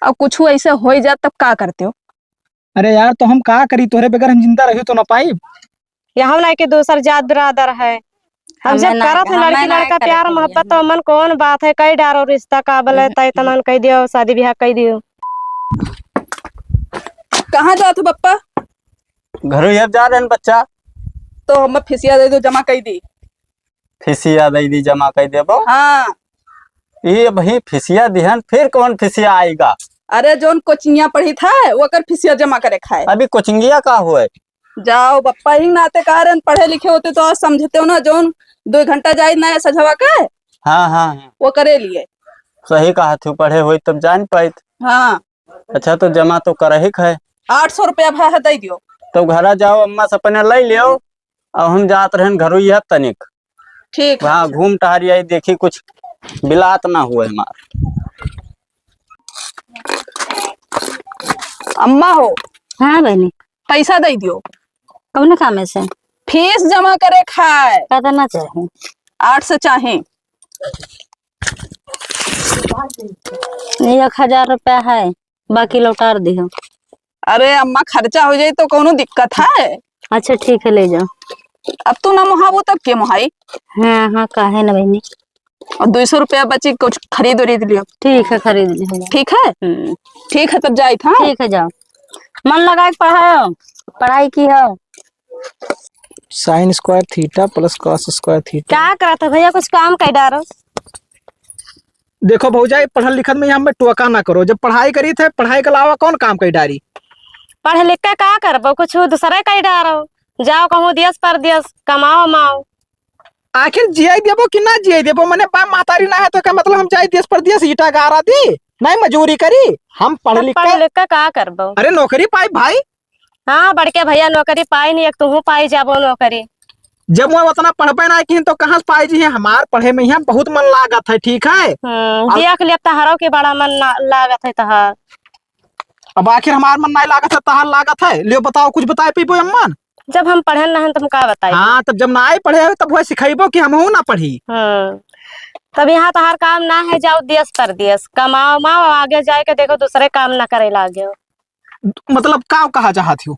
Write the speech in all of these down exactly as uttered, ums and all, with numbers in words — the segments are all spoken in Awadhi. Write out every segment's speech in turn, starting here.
अब कुछ ऐसे होइ जात तब का करते हो? अरे यार, तो हम का करी, तोहरे बगैर हम जिंदा रही तो ना पाई। यहाँ ना के दोसर जात बिरादर है। हम हमें जब ना, करत है हमें लड़की ना लड़का करे प्यार के लिए मोहब्बत, तो हमें। मन कौन बात है, कई डारो रिश्ता काबल है, तय तमन कई दियो, शादी ब्याह कई दियो। कहाँ जात हो बप्पा? घरो ये जा रहे हैं बच्चा। तो हम फिसिया दे दो, जमा कई दी। फिसिया दे दी, जमा कई देबो। हाँ। ये भाई फिसिया दिहन, फिर कौन फिसिया आएगा? अरे जौन कोचिंगिया पढ़ी था, वो कर फिसिया जमा करे खाए। अभी कोचिंगिया का हुए? जाओ बप्पा, ही नाते कारण पढ़े लिखे होते तो आज समझते हो ना, जौन दो घंटा जाई ना सझवा के। हाँ, हाँ, हाँ। वो करे लिए। सही कहा थू, पढ़े होई तब जान पाइत। हाँ। अच्छा, तो जमा तो करही क है। आठ सौ रुपया भा है, दे दियो। तो घरा जाओ, अम्मा से अपने ले लियो, और हम जात रहन घरो यह तनिक। ठीक है। हाँ, घूम टहरी आई, देखी कुछ बिलात ना हुए हमार। अम्मा हो। हाँ बहनी। पैसा दे दियो। कौन काम है से? फीस जमा करे खाए। कितना चाही? आठ सौ चाही। एक हजार रुपया है, बाकी लौटार दिहो। अरे अम्मा, खर्चा हो जाई तो कौनो दिक्कत है? अच्छा ठीक है, ले जाओ। अब तू ना मोहाबो तब के मोहाई? हाँ, हाँ, काहे ना बहनी। और दो सौ रुपया बची, कुछ खरीद उरीद लियो। ठीक है, खरीद लियो। ठीक है? हम्म। ठीक है, तब जाइत, हाँ? ठीक है, जाओ। मन लगा के पढ़ाओ, पढ़ाई की हो। Sin square theta plus cos square theta। क्या करत हो भैया, कुछ काम कर डारो। देखो भौजाई, पढ़ल लिखल में यहाँ में टोका ना करो। जब पढ़ाई करी थे, पढ़ाई के अलावा कौन काम करी डारी? पढ़ लिख के का करबो, कुछ दूसरे करी डारो। जाओ कहूँ देश परदेश, कमाओ माओ। आखिर जियाई देबो कि ना जियाई देबो? मने बाप महतारी ना है तो का मतलब हम जाई देश परदेश, ईटा गारा दी, नहीं मजूरी करी? हम पढ़ तब लिख पढ़ के लिख के का करबो? अरे नौकरी पाई भाई। हाँ, बड़के भैया नौकरी पाई नहीं, एक तुहू पाई जाबो नौकरी। जब वो उतना पढ़बे ना किहिन तो कहाँ से पाई जी? हमार पढ़े में यहाँ बहुत मन लागत है, ठीक है? हम्म, अब देख लिया तहरो के बड़ा मन ना, लागत है तहार। अब आखिर हमार मन नहीं लागत है, तहार लागत है? लियो बताओ, कुछ बताए पीबो अम्मन? जब हम पढ़े ना हैं, तुम का बताई? हाँ, तब जब ना आए पढ़े हो, तब वह सिखाइबो कि हमहू ना पढ़ी। हम्म, तब यहाँ तहार काम ना है, जाओ देश परदेश, कमाओ माओ, आगे जाए के देखो दूसरे काम ना करे लागे हो। मतलब का कहा चाहत हो?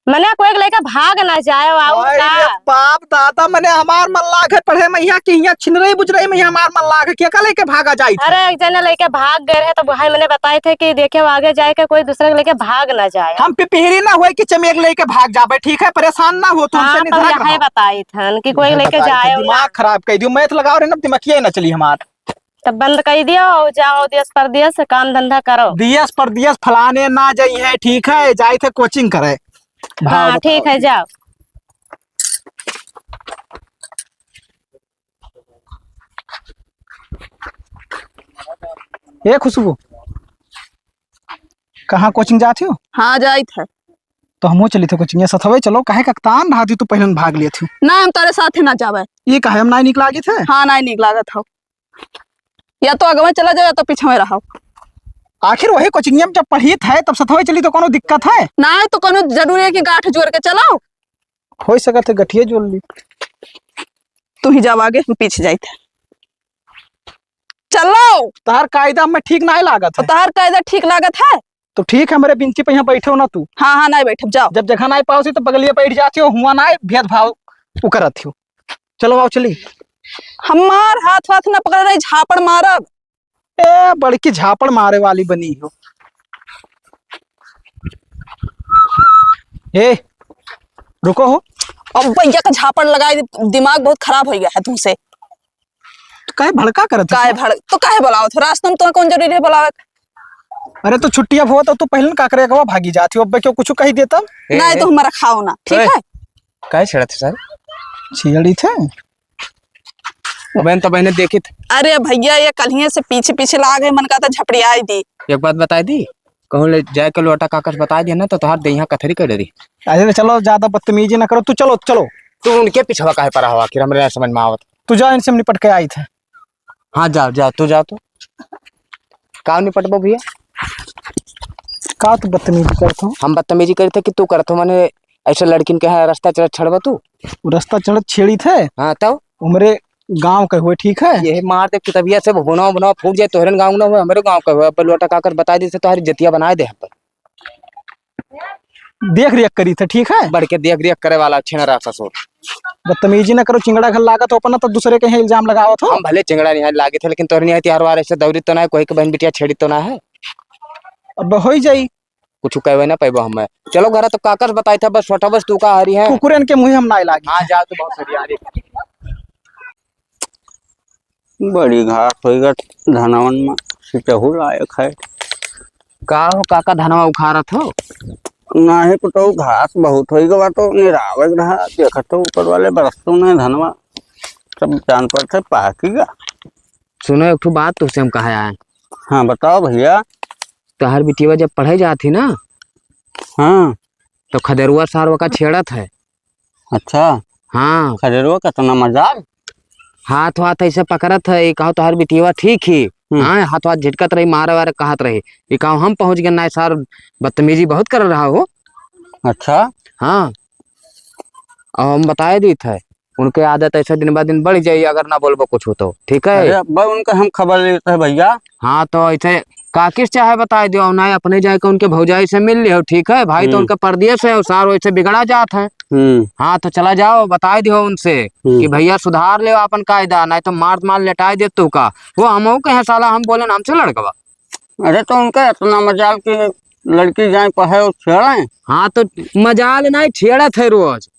मने कोई के लेके भाग ना जाए, और अरे का? बाप दादा, मने हमार मन लाग है पढ़े में, यहाँ के यहाँ छिनरई बुझरई में यहाँ हमार मन लाग है, केका लेके भागा जाई थे? अरे एक जने लेके भाग गए रहे, तो भाई मने बताए थे कि देखे आगे जाए के कोई दूसरे के लेके भाग ना जाए। हम पिपिहरी ना होए कि चमेक लेके भाग जाबे, ठीक है? परेशान ना हो, तुमसे हाँ, नहीं तब धरा यही कहा। बताई थन कि कोई यही लेके बताई थन, जाए दिमाग ना। खराब कर दियो, मैथ लगाओ रे ना, दिमाग ये ना चली हमार। तब बंद कर दियो और जाओ देश परदेश, काम धंधा करो। देश परदेश फलाने ना जाई है, ठीक है, जाई थे कोचिंग करे। भाव हाँ, बताओ। ठीक है, जाओ। ए खुशबू, कहाँ कोचिंग जात हो? हाँ, जाइत है। तो हमहू चली थे कोचिंग, सथवे चलो, काहे का तान रहा थी, तू पहले भाग लिए थी। ना, हम तारे साथे ना जावे। ये काहे हम नाई निक लागित है? हाँ, नाई निक लागत हो। या तो अगवे चला जाओ या तो पीछे रहो। आखिर वही कोचिंगिया में जब पढ़ित है तब सथवे चली तो कोनो दिक्कत है? ना है तो कोनो जरूरी है कि गांठ जोड़ के चलाओ? हो सकत है गठिया जोड़ ली। तू ही जाओ आगे, हम पीछे जाइत है। चलो। तहार कायदा में ठीक नाय लागत है। तहार कायदा ठीक लागत है? तो ठीक है, हमरे बेंची पे यहाँ बैठो ना तू। हाँ, हाँ, नाय बैठब, जाओ। जब जगह नाय पाओ सी तो बगलिया बैठ जाती हो, हुआ नाय भेदभाव उ करत हो। चलो आओ चली। हमार हाथ वाथ ना पकड़ रही, झापड़ मारब। ए, बड़की झापड़ मारे वाली बनी हो। ए, रुको हो। अब भैया का झापड़ लगाए, दिमाग बहुत खराब हो गया है तुमसे। तो काहे भड़का करत हो? काहे भड़-, तो काहे बुलावत हो? रास्ता में तो कौन जरूरी है बुलावे? अरे तो छुट्टिया हो तो तू पहले का करे, अगवा भागी जाती हो, अब क्यों कुछ कही देता? ए, नहीं ए। तो हमारा खाओ ना, ठीक ए। है? काहे छेड़त है सर? छेड़ी थे? अबे तो बहने देखित। अरे भैया, ये कल्हिए से पीछे पीछे लाग है, मन का था झपड़ियाई दी। एक बात बताई दी, कहूँ ले जाए के लोटा काकस बताई दिया ना, तो तोहार देहिया कथरी कर दी। अरे चलो, ज्यादा बदतमीजी ना करो, तू चलो, चलो। तू उनके पिछवा काहे पर हवा, आखिर हमरे ना समझ में आवत। तू जा, इनसे हम निपट के आई थे। हाँ, जाओ, जाओ, तू जाओ तो। का निपटबो भैया? का तू बदतमीजी करत हो? हम बदतमीजी करते कि तू करत हो, माने ऐसे लड़किन के यहाँ रास्ता चढ़त छड़बा तू? वो रास्ता चढ़त छेड़ी थे। हाँ, तब? उमरे गाँव के हुए, ठीक है? यही मार दे कितबिया से भुनवा भुनवा फूट जाए, तोहरे गाँव ना हुए, हमरे गाँव के हुए। अब लोटा काकर बताइ दे से तोहरी जतिया बनाइ दे हम। देख रेख करी थे, ठीक है? बढ़ के देख रेख करे वाला छिनरा ससुर। बदतमीजी ना करो, चिंगड़ा घर लागत हो अपना तो दूसरे के यहाँ इल्जाम लगावत हो। हम भले चिंगड़ा नहीं है लागे थे, लेकिन तोहरे नहीं है तिहार वार ऐसे दौरी तो ना है, कोई के बहन बिटिया छेड़ी तो ना है। अब होइ जाई। कुछ कहवे ना पैबो हमें। चलो घरा तो काकर बताई था, बस छोटा बस तू का हरी है। कुकुरन के मुँह हम ना लागी। हाँ, जाओ तो बहुत सरियारी। बड़ी घास होइगा धनवन में, सिचहू लायक है। का हो काका, धनवा उखाड़त हो? नाही पुतऊ, घास बहुत होइगा बा तो निरावे के रहा, देखत हो ऊपर वाले बरसतो नहीं धनवा, सब जान पड़ते पाकी गा। सुनो, एक ठो बात तुझसे हम कहा आए। हाँ, बताओ भैया। तोहार बिटिया जब पढ़े जात ही ना, हाँ। तो खदेरुआ सार ओका छेड़त है। अच्छा। हाँ। खदेरुआ कितना मजाल। हाथ वाथ ऐसे पकड़त है, ई कहो तोहार बिटिया ठीक ही। हम्म। हाँ, हाथ वाथ झिटकत रही, मारे वारे कहत रही। ई कहो हम पहुँच गए ना सार, बदतमीजी बहुत कर रहा हो। अच्छा। हाँ। और हम बताए दीत है, उनके आदत ऐसे दिन ब दिन बढ़ जाई, अगर ना बोलबो कुछ हो तो, ठीक है? अरे अब्बा, उनका हम खबर लेते हैं भैया। हाँ, तो ऐसे काकी से चाहे बताए दियो, ना अपने जाए के उनके भौजाई से मिल लियो, ठीक है? भाई तो हम्म। उनका परदेस है और सार वैसे बिगड़ा जात है। हम्म। हाँ, तो चला जाओ, बताए दियो उनसे हम्म। कि भैया सुधार लियो अपन कायदा, नहीं तो मार मार लेटाए दे तू का। वो हमहू कहे साला हम बोले ना हमसे लड़कवा। अरे तो उनका इतना मजाल कि लड़की जाए पढ़े और छेड़े। हाँ, तो मजाल नहीं, छेड़त है रोज।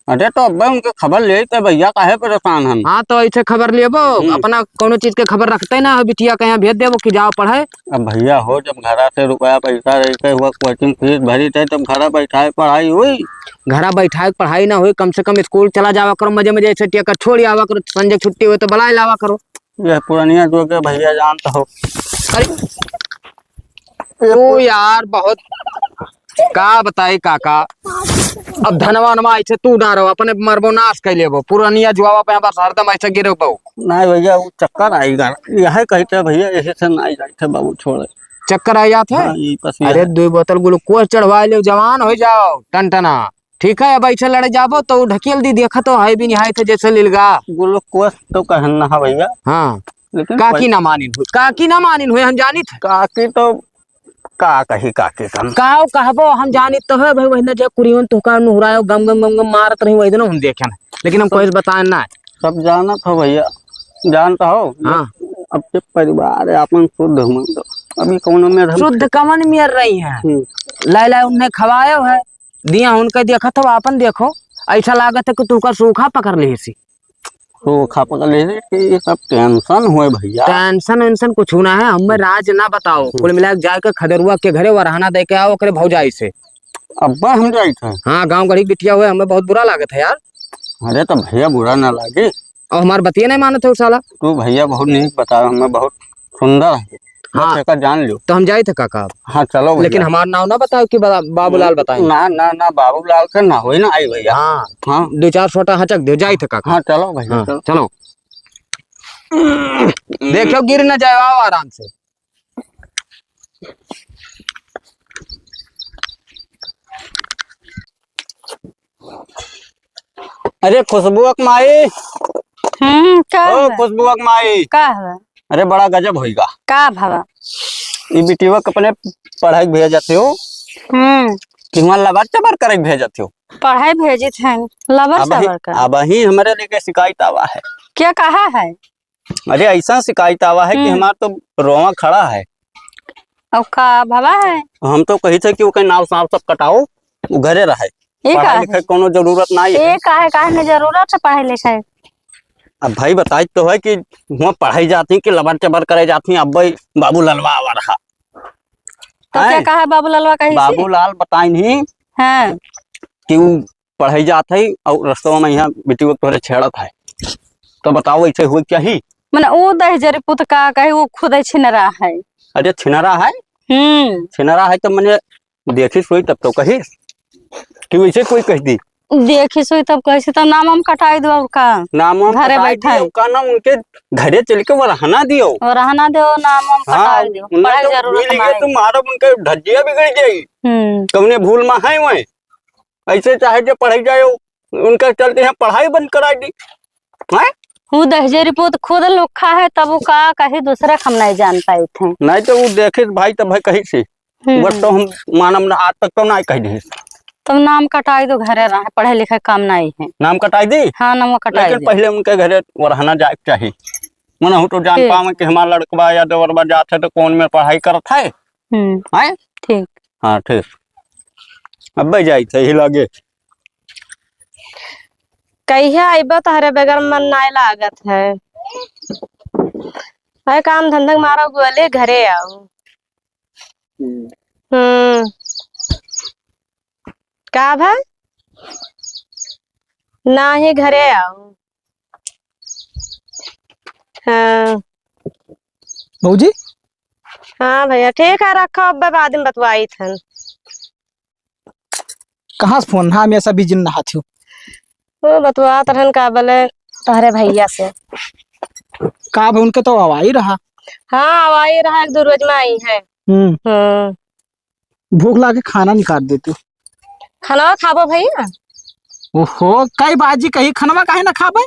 अरे तो अब्बे उनके खबर लेते भैया, काहे परेशान हन? हाँ, तो ऐसे खबर लेबो, हम्म। अपना कौनो चीज के खबर रखते ना हो, बिटिया के यहाँ भेज देबो कि जाओ पढ़े। अब भैया हो, जब घरा से रुपया पैसा रहते हुआ कोचिंग फीस भरी थे, तब घरा बैठाए पढ़ाई हुई। घरा बैठाए पढ़ाई ना हुई, कम से कम स्कूल चला जावा करो, मजे मजे से टिया कर छोड़ आवा करो, संजय छुट्टी हुई तो बुलाए लावा करो। यह पुरनिया जो के भैया जानत हो। अरे, ओ यार, बहुत का बताई काका। अब धनवा वनवा ऐसे तू ना रहो, अपने मरबो नाश कर लेबो। पुरनिया जुआवा पे बस हरदम ऐसे गिरबो। नहीं भैया, वो चक्कर आएगा। यह कहते भैया, ऐसे से नहीं जाते बाबू, छोड़े। चक्कर आ जात है? हाँ, यही बस ये अरे, है। दो बोतल ग्लूकोज चढ़वा लो, जवान हो जाओ, टनटना। ठीक है, अब ऐसे लड़े जाबो तो ढकेल दी, देखा तो है भी निहायत है जैसे लिलगा। ग्लूकोज तो कहन ना है भैया। हाँ। लेकिन काकी पै- ना मानिन हुई, काकी ना मानिन हुई, हम जानित है। काकी तो का कही, काकी कम। काओ कहबो, हम जानित तो है भाई, वही ना जे कुरियन तुका नुहरायो, गम गम गम गम मारत रही, वही दिन हम देखे ना, लेकिन हम सब कोई बताए ना। सब जानत हो भैया, जानत हो। हाँ। अब के परिवार है, अपन शुद्ध मन तो अभी कौनो में हम शुद्ध कमन में रही है। हम्म। लाए लाए उन्हें खवायो है, दिया उनके देखत हो, आपन देखो, ऐसा लागत है कि तू का सूखा पकड़ लेसी। सूखा पकड़ लेसी कि ये सब tension होए भैया। Tension वेंशन कुछ ना है, हमें राज ना बताओ। हम्म। कुल मिला के जाए के खदेरुआ के घरे वरहना दे के आओ, ओकरे भौजाई से। अब्बा हम जाइत है। हाँ, गाँव गढ़ी बिटिया हुए, हमें बहुत बुरा लागत है यार। अरे तो भैया बुरा ना लागे। और हमार बतिया नहीं मानत है उ साला। तू भैया बहुत नीक बताओ, हमें बहुत सुंदर है। बस हाँ। एका जान लियो। तो हम जाइत है काका। हाँ, चलो भैया। लेकिन हमार नाव ना बताओ कि बा-, बाबूलाल बताए। ना, ना, ना, बाबूलाल से ना होई ना आई भैया। हाँ। हाँ। दो चार सोटा हचक दे, जाइत है काका। हाँ, चलो भैया, हाँ, चलो। चलो। देखो गिर ना जाए, आओ आराम से। अरे खुशबुआ के माई। हम्म, का ओ बा? खुशबुआ के माई। का बा? अरे बड़ा गजब होइगा। का भवा? ई बिटिया के अपने पढ़ाई के भेजत हो। हम्म। कि हुआं लबर चबर करे के भेजत हो। पढ़ाई भेजित है, लबर अब ही, चबर का। अब ही हमरे लेके शिकायत आवा है। क्या कहा है? अरे ऐसा शिकायत आवा है कि हम्म। हमार तो रोवा खड़ा है। और का भवा है? हम तो कही थे कि ओके नाव साव सब कटाओ, वो घरे रहे। ये पढ़ाई का लिखाई है? कोनो जरूरत नहीं है। ये का है, काहे में जरूरत है पढ़ाई लिखाई? अब भाई बताई तो है कि हुआं पढ़ाई जाती कि लबर चबर करे जाती, अब भाई बाबू ललवा आवा रहा। तो क्या हैं? कहा बाबू ललवा कही सी? बाबू लाल बताई नहीं हाँ। कि वो पढ़ाई जात है और रस्तवा में यहाँ बिटिया तोहरे छेड़त है, तो बताओ ऐसे हुए क्या ही? मने ऊ दहिजरी पुत का कही, ऊ खुदे छिनरा है। अरे छिनरा है? हम्म। छिनरा है तो मने देखिस होई तब तो कहिस कि वैसे कोई कह दी। देखिस होई तब कहिस, तब नाम हम कटाई दो और का? नाम हम घरे कटाई बैठा दियो, है। का नाम उनके घरे चल के वो रहना दियो। वो रहना दियो, नाम हम हाँ, कटाई दियो। उन्हें पढ़ाई तो जरूरत मिल गए नहीं। तो मारब उनके धज्जिया बिगड़ जाई। हम्म। कौने भूल में है वह? ऐसे चाहे जो पढ़ाई जाए, उनका चलते हैं पढ़ाई बंद कराई दी। हैं? ऊ दहिजरी पूत खुद लुक्खा है, तब ऊ का कही, दूसरे का हम नहीं जान पाइत है। नहीं तो ऊ देखिस भाई, तब भाई कहिस ही। हम्म। बस तो हम मानम ना, आज तक तो नहीं कह दिस। तब नाम कटाई दो, घरे रहे, पढ़े लिखे काम नहीं है। नाम कटाई दी? हाँ, नाम कटाई लेकिन दी। पहले उनके घरे वो रहना जाए के चाही। मन हूँ तो जान ठीक। पावे कि हमार लड़कवा या देवरवा जात है तो कौन में पढ़ाई करत है। हम्म। हैं? ठीक। हाँ, ठीक। अब्बे जाइत है, यही लागे। कहिया अइबो, तोहरे बगैर मन नाय लागत है। अरे काम धंधा के मारो गोले घरे आओ। हम्म। हम्म। का भा? नाही घरे आओ। हाँ। भौजी? हाँ भैया, ठीक है, रखो, अब बाद में बतवाइत हन। कहाँ से फोन? हाँ, हमेशा बिजी न रहत हो। वो बतवात रहन का बोले तोहरे भैया से। का भा, उनके तो आवाई रहा। हाँ, आवाई रहा, एक दो रोज में आई है। हम्म। हम्म। भूख लागे खाना निकाल देती। खाना खाबो भैया? ओहो, कई बाजी कही, खाना काहे ना खाबे?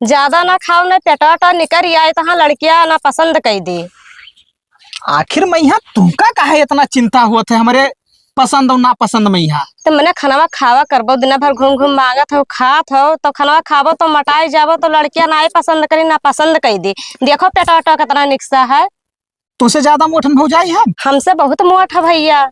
ज्यादा ना खाओ, ना पेटा वेटा निकर आए, तहाँ लड़किया ना पसंद कई दे। आखिर मइहाँ तुमका काहे इतना चिंता होत है हमरे पसंद और नापसंद मइहाँ? तो मने खनवा खावा करबो, दिन भर घूम घूम मांगत हो, खात हो, तो खनवा खाबो तो मोटाई जाबो, तो लड़किया ना पसंद करी, ना पसंद कई दी। देखो पेटवा वेटवा कितना निकसा है। तुमसे ज्यादा मोटन भौजाई हम? हमसे बहुत मोट है भैया।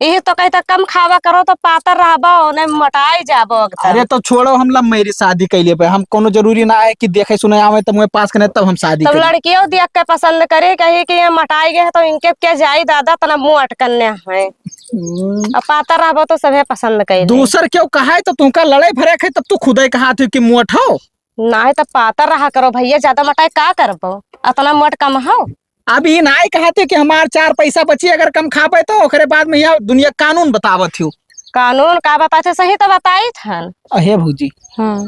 यही तो कहता कम खावा करो तो पातर रहबो, नहीं मोटाई जाबो एकदम। अरे तो छोड़ो, हम love marriage शादी कैले पे, हम कोनो जरूरी ना है कि देखे सुने आवे तो मुँह पास करे तब हम शादी तब करी। लड़कियों देख के पसंद करे, कही कि ये मोटाई गए है तो इनके क्या जाई दादा, तना मोट कन्या है। हम्म। अब पातर रहबो तो सभे पसंद कैले। दूसर क्यों कहा है तो तुमका लड़ाई भरे है तब तू खुदे कहा थी कि मोट हो। नाहीं तो पातर रहा करो भैया, ज्यादा मोटाई का करबो, अतना मोट कम हो। अब ई नाहीं कहत ही कि हमार चार पैसा बची, अगर कम खाबे तो ओकरे बाद में यहाँ दुनिया कानून बतावत हो। कानून का बताते, सही तो बताइत हन। अहे भौजी, हम्म।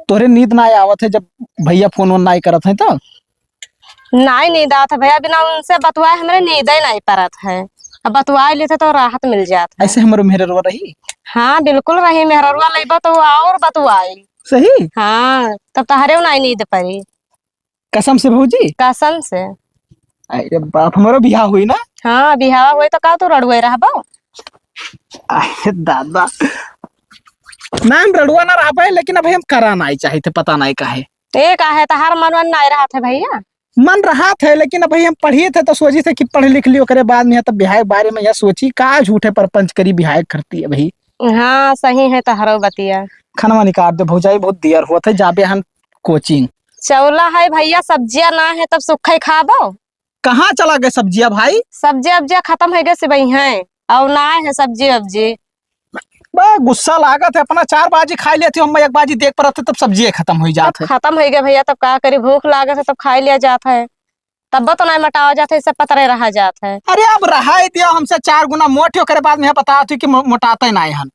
तोहरे नींद नाहीं आवत है जब भैया फोन वोन नाहीं करत है तो? नाहीं नींद आवत है भैया, बिना उनसे बतुआए हमरे नींदे नाहीं परत है। अब बतुआए लेते तो राहत मिल जात है। ऐसे हमरो मेहररुआ रही? हाँ बिल्कुल रही, मेहररुआ लइबो तो वो और बतुआई। सही? हाँ, तब तहरे नाहीं नींद परी। कसम से भौजी? कसम से। अरे बाप, हमरो बियाह हुई ना? हाँ, बियाह हुई तो का तू रड़ुए रहबो? अरे दादा, ना हम रड़ुआ ना रहबे, लेकिन अब हम करा नाहीं चाहित है, पता नाहीं काहे। ए काहे, तहार मन वन नाहीं रहत है भैया? मन रहत है, लेकिन अब हम पढ़ित है तो सोचित है कि पढ़ लिख ली, ओकरे बाद में तब बियाह के बारे में यह सोची, का झूठे परपंच करी, बियाह करती है भाई। हाँ, सही है तहरो बतिया। खनवा निकाल दे भौजाई, बहुत देर होत है, जाबे हम कोचिंग। चौला है भैया, सब्जिया ना है, तब सुखा ही खाबो। कहाँ चला गए सब्जिया भाई? सब्जिया उब्जिया खतम होइ गए सिबई हैं, और ना है सब्जी उब्जी। बा, गुस्सा लागत है, अपना चार बाजी खाई लेती हूँ, हम एक बाजी देख परत है, तब सब्जिया खतम होइ जात है। खतम होइ गए भैया, तब का करी, भूख लागत है, तब खाई लिया जात है। तब तो नाहीं मोटावा जात है, इससे पतरे रहा जात है। अरे अब रहा ही दिया, हमसे चार गुना मोटी, ओकरे बाद में बता थी कि मो-, मोटाते नाहीं हन।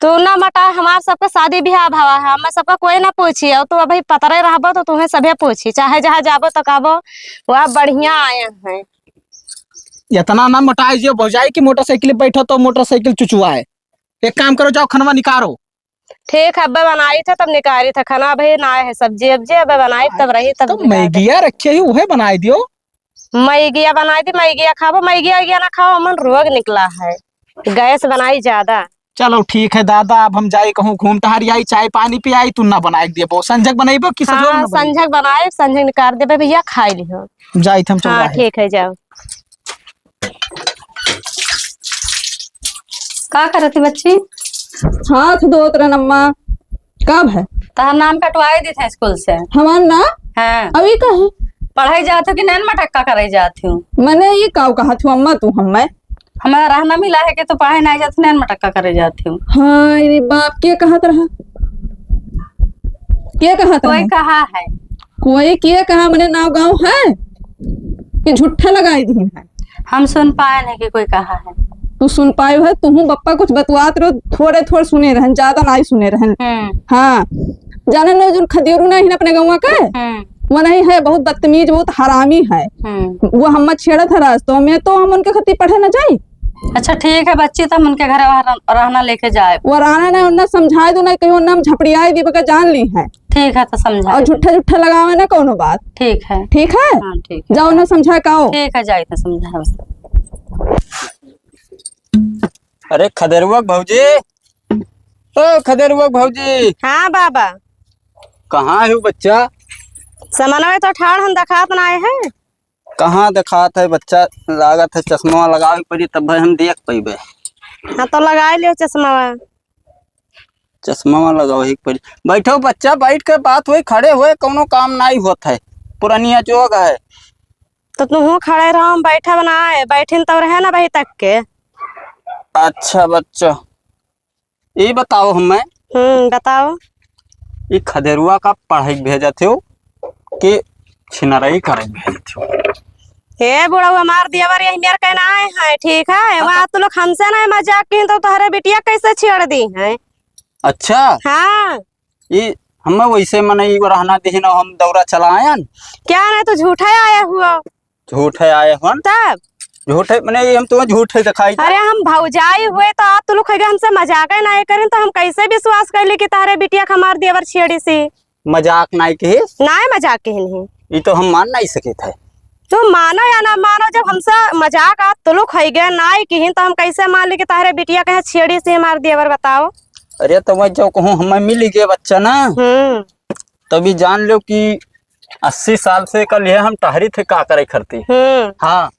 तू ना मोटा, हमार सबका शादी बियाह भवा है, हमें सबका कोई ना पूछी, और तू अभी पतरे रहबो तो तुम्हें सभे पूछी, चाहे जहाँ जाबो तो कहबो, "वाह बढ़िया आए हैं।" इतना ना मोटाई जो भौजाई की मोटरसाइकिल बैठो तो मोटरसाइकिल चुचुआए। एक काम करो, जाओ खनवा निकारो। ठीक है, अब्बे बनाई थे तब निकारी थे खाना, अबे ना है सब्जी अब्जी, अबे बनाई तब रही तब तो निकाल दे। मैगिया रखे ही, उहे बनाई दियो। मैगिया बनाई दी, मैगिया खाबो, मैगिया वैगिया ना खाओ, हमन रोग निकला है, गैस बनाई ज्यादा। चलो ठीक है दादा, अब हम जाई कहूँ घूम टहरी आई, चाय पानी पियाई, तू ना बनाए के दिए, संझक बनाइबो कि सजोर हाँ, में बनाइबो? संझक बनाए, संझक निकाल देबे भैया, खाई लिहो। जाई थे हम हाँ, चौराहे। ठीक है, जाओ। का करत ही बच्ची? हाथ धोत रहन अम्मा। का भय? तहार नाम कटवाए दी थे स्कूल से। हमार नाम? हाँ। अब ई काहे? पढ़ाई जात हो कि नैन मटक्का करे जात हो? मने ई काउ कहत हो अम्मा तू हम्मे? हमारा रहना मिला है कि तू पढ़ाई नहीं जात, नैन मटक्का करे जात हो। हाय रे बाप, के कहत रहा? के कहत कोई रहा? कहा है? कोई के कहा, मने नाव गाँव है कि झूठा लगाई दी है? हम सुन पाए नहीं कि कोई कहा है। तू सुन पायो है, तुहूँ बप्पा कुछ बतवात रहो, थोड़े थोड़ सुने रहन, ज्यादा नाहीं सुने रहन। हम्म। हाँ, जाने न जो खदेरू नाहीं अपने गौवा के, हम्म। वो नहीं है, बहुत बदतमीज, बहुत हरामी है। हम्म। वो हम्मा छेड़त है राज, तो मैं तो हम उनके खती पढ़े न जाई। अच्छा ठीक है बच्ची, तो हम उनके घर वहाँ रह-, रहना लेके जाए। वो रहना नहीं, उन्हें समझाए दो, नहीं कहीं उन्हें हम झपड़ियाए दी, बका जान ली है। ठीक है, तो समझा और देते। झूठे झूठे लगावे ना कोनो बात। ठीक है। ठीक है? हाँ, ठीक है। जाओ ना समझा के आओ। ठीक है, जाए तो समझा। अरे खदेरुआ के भौजी, ओ खदेरुआ के भौजी। हाँ बाबा। कहाँ है वो बच्चा? समनवा तो ठाड़ हम देखात ना आए हैं। कहाँ देखात है बच्चा? लागत है चश्मा लगावे के पड़ी, तब भाई हम देख पइबे। हाँ, तो लगाए लियो चश्मा। चश्मा लगावे के पड़ी। बैठो बच्चा, बैठ के बात होई, खड़े हुए कौनो काम नाई होत है। पुरनिया जोग है। तो तुहू खड़े रहो, हम बैठब ना है, बैठिन तो रहे ना वही तक के। अच्छा बच्चा, ई बताओ हमें। हम्म, बताओ। ई खदेरुआ का पढ़ाई भेजत हो कि छिनराई करे भेजत हो? हे बुढ़ऊ, हमार देवर यही मेर के ना आए हैं, ठीक है? हाँ, वहाँ तो तू लोग हमसे ना मजाक किहिन तो तोहरे बिटिया कैसे छेड़ दी हैं? अच्छा। हाँ। ई हमें वैसे मने ई रहना दिहिन और हम दौरा चला आयन। क्या नहीं, तू झूठा आया हुआ। झूठ है आए हन। तब? झूठ है, मने ये हम तुम्हें झूठ है दिखाई था। अरे हम भौजाई हुए तो आप तो लोग खैगे हमसे मजाक है ना ये करें तो हम कैसे विश्वास कर ली कि तारे बिटिया के हमार देवर छेड़ी सी? मजाक नाई किहिस। नाई मजाक किहिन ही। ये तो हम मान नहीं सके थे। तू मानो या ना मानो, जब हमसे मजाक आप तो लोग खैगे नाई किहिन तो हम कैसे मान ली कि तारे बिटिया के छेड़ी सी हमार देवर, बताओ? अरे तो मैं जो कहूँ हमें मिल गए बच्चा ना। हम्म। तभी जान लो कि अस्सी साल से कल ये हम टहरी थे का करे खरती। हम्म। हाँ।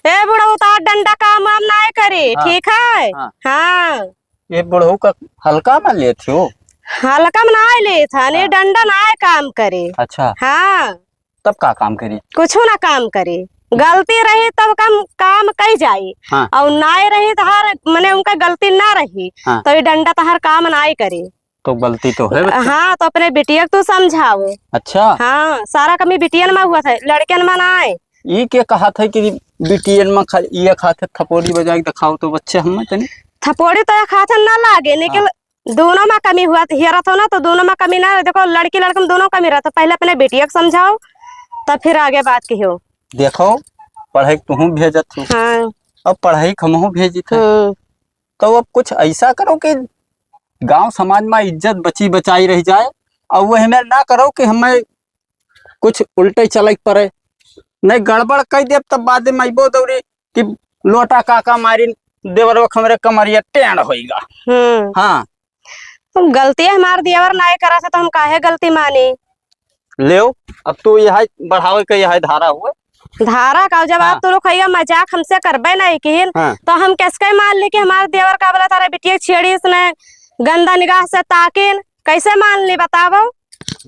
ए बुढ़ऊ, तो डंडा काम वाम नाय करे, हाँ। ठीक है? हाँ। हाँ। ये बुढ़ऊ का हल्का में लेत हो? हल्का में नाय लेत है, ने हाँ। डंडा नाय काम करे। अच्छा। हाँ। तब का काम करी? कुछ ना काम करे। गलती रही तब काम, काम कई जाई। हाँ। और नाय रही तो हर, मने उनका गलती ना रही, हाँ। तो ये डंडा तो हर काम नाय करे। तो गलती तो है बच्चा। हाँ, तो अपने बिटिया के तू समझाओ। अच्छा। हाँ, सारा कमी बिटियन में हुआ था, लड़कियन में ना आए। ई के कहा था कि बिटियन में खा-, ये खाते थपोड़ी बजा के दिखाओ तो बच्चे हम में तनी। थपोड़ी तो ये खाते ना लागे, लेकिन हाँ। दोनों में कमी हुआ था, हेरत हो ना, तो दोनों में कमी ना, देखो, लड़की लड़के में दोनों कमी रहता। पहले अपने बिटिया के समझाओ, तब फिर आगे बात कहियो। देखो, पढ़ाई के तुहूँ भेजत हो। हाँ। अब पढ़ाई के हमहूँ भेजित है। हम्म। तो अब कुछ ऐसा करो कि गाँव समाज में इज्जत बची बचाई रह जाए, और वही में ना करो कि हमें कुछ उल्टे चले के पड़े, नहीं गड़बड़ कई देब, तब बाद में अइबो दौरी कि लोटा काका मारिन, देवरवा हमरे कमरिया टेढ़ होइगा। हम्म। हाँ। तुम गलती हमार देवर नाय करा से, तो हम काहे गलती मानी? लेओ, अब तू यह बढ़ावे के यह धारा हुए। धारा का जब हाँ। आप तो लोग कहिया मजाक हमसे करबे नहीं किहिन, हाँ। तो हम कैसे मान ली कि हमार देवर का बोला तारा बिटिया छेड़ी इसने गंदा निगाह से ताकिन, कैसे मान ली बताओ?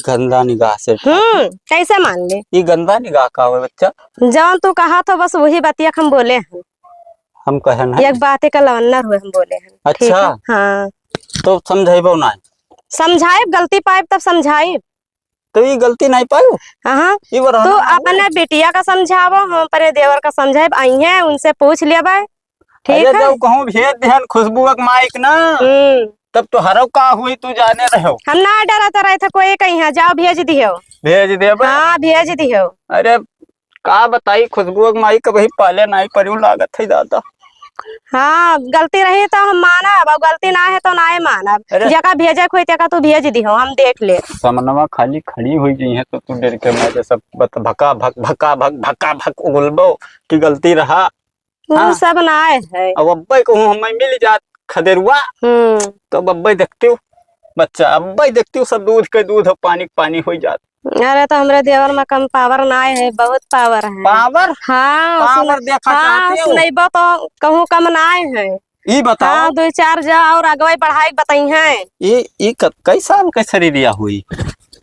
गंदा निगाह से ताकिन। हम्म, कैसे मान ली? ये गंदा निगाह का हुए बच्चा? जौन तू कहा तो बस वही बतिया हम बोले हैं। हम कहे ना। एक बात का लवन्नर हुए हम बोले हैं। ठीक अच्छा। है? हाँ। तो समझाइबो ना? समझाइब, गलती पाइब तब समझाइब। तो ये गलती नहीं पायो? हाँ। ये वो रहना तू ना अपने हुआ। बिटिया का समझावो, हम अपने देवर का समझाइब, आई हैं, उनसे पूछ लेबे। ठीक अरे है? जब कहूँ भेज देहन खुशबू के माइक ना, हम्म। तब तो हरो का हुई तू जाने रहो। हम ना डरत रहे थे कोई कहीं, हाँ, जाओ भेज दियो। भेज देबे? हाँ, भेज दियो। अरे का बताई, खुशबू के माई कबही पाले नाई परियो लागत है दादा। हाँ, गलती रही तो हम मानब, और गलती ना है तो नाय मानब। अरे। जेका भेजे के होई, तेका तू भेज दिहो, हम देख ले। समनवा खाली खड़ी हुई गई है, तो तू डर के मारे सब बत-, भका भक, भका भक, भका भक उगलबो कि गलती रहा। उ हाँ। सब नाय है। अब अब्बे कहूँ हमें मिल जात खदेरुआ, हम्म। तो अब अब्बे देखते हो बच्चा, अब्बे देखते हो सब दूध के दूध और पानी के पानी हो जात। अरे तो हमरे देवर में कम पावर नाय है, बहुत पावर है। पावर? हाँ, पावर सुन-, देखा हाँ, चाहते हो? सुनैबो तो कहूँ कम नाय है। ई बताओ। हाँ, दो चार जा और अगुवाई बढ़ाई के बताई हैं। ई, ई क-, कई साल के शरीरिया हुई?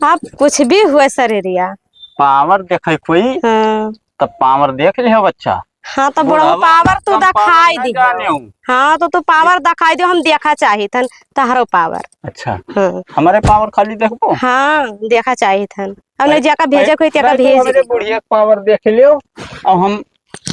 आप कुछ भी हुए शरीरिया। पावर देखे कोई? हाँ। तब पावर देख लियो बच्चा। हाँ, तो बुढ़ऊ बुढ़वा पावर तू कम पावर दिखाई ना दिहो। जाने हूँ। हाँ, तो तू पावर दिखाई दियो, हम देखा चाहित हन तहरो पावर। अच्छा। हाँ। हमारे पावर खाली देखबो? हाँ, देखा चाहित हन। अब नहीं पहले, जाकर भेजे कोई, तेका पहले तो भेज हमरे दियो। बुढ़िया के पावर देख लियो, अब हम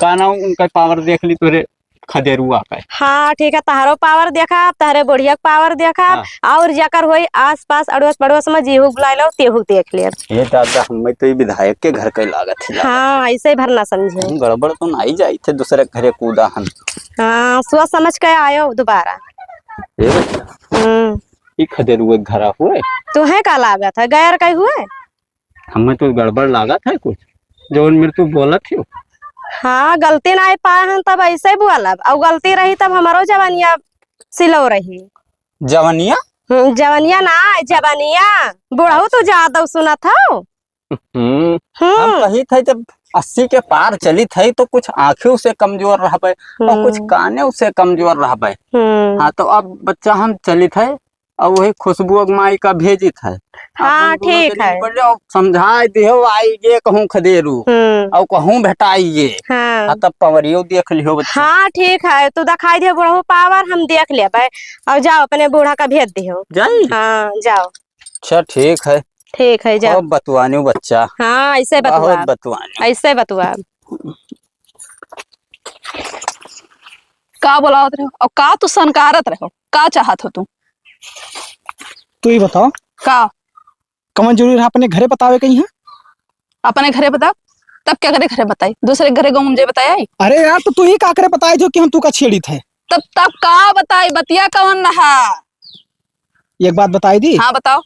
का नाम उनका पावर देख ली तोरे। खदेरुआ का। हाँ, ठीक है, तहरो पावर देखा, तहरे बुढ़िया के पावर देखा, हाँ। और जकर होई आस पास अड़ोस पड़ोस में जेहू बुलाइ लो, तेहू देख ले। हे दादा, हमें तो ये विधायक के घर के लागत है। हाँ, ऐसे भर ना समझे। हम गड़बड़ तो नाहीं जाई थे दूसरे घरे कूदा हन। हाँ, सोच समझ के आयो दोबारा। ए बच्चा, हम्म। ई खदेरुआ के घरा हुए? तुहे का लागत है, गैर कई हुए? हमें तो गड़बड़ लागत है कुछ, जौन मेरे तू बोलत हो। हाँ, गलती नाहीं पाए हन तब ऐसे बोलब, और गलती रही तब हमरो जवनिया सिलो रही। जवनिया? हम्म, जवनिया ना, जवनिया। बुढ़ऊ तू ज्यादा सुनत हो। हम्म, हम हम्म। कही थे जब अस्सी के पार चलित है तो कुछ आँखियों से कमजोर रहबे और कुछ हम्म। कानों से कमजोर रहबे। हम्म। हाँ, तो अब बच्चा हम चलित है और वही खुशबू के माई का भेजित है। हाँ, अपन दोनों ठीक के है। नीचे पड़ जाओ, समझाए दिहो, आइए कहूँ खदेरू हम्म। और कहूँ भेटाइए। हाँ। हाँ, तब पवरियो देख लिहो बच्चा। हाँ, ठीक है, तू दिखाई दिहो बुढ़ऊ पावर, हम देख लेबे। और जाओ अपने बूढ़ा का भेज दिहो। जाई? हाँ, जाओ। अच्छा, ठीक है। ठीक है, जाओ। खूब बतुआनी बच्चा। हाँ, ऐसे बहुत बतुआ। बतुआनी। ऐसे बतुआ। का बोलावत रहो? और का तू सनकारत रहो? का चाहत हो तू? तू ही बताओ। का? कवन जरूरी रहा अपने घरे बतावे के यहाँ? अपने घरे बताओ? तब क्या करे घरे बताई? दूसरे घरे गाँव में जे बताया आई? अरे यार, तो तू ही का करे बताए जो कि हम तू का छेड़ित है? तब, तब का बताई? बतिया कवन रहा? एक बात बताई दी? हाँ, बताओ।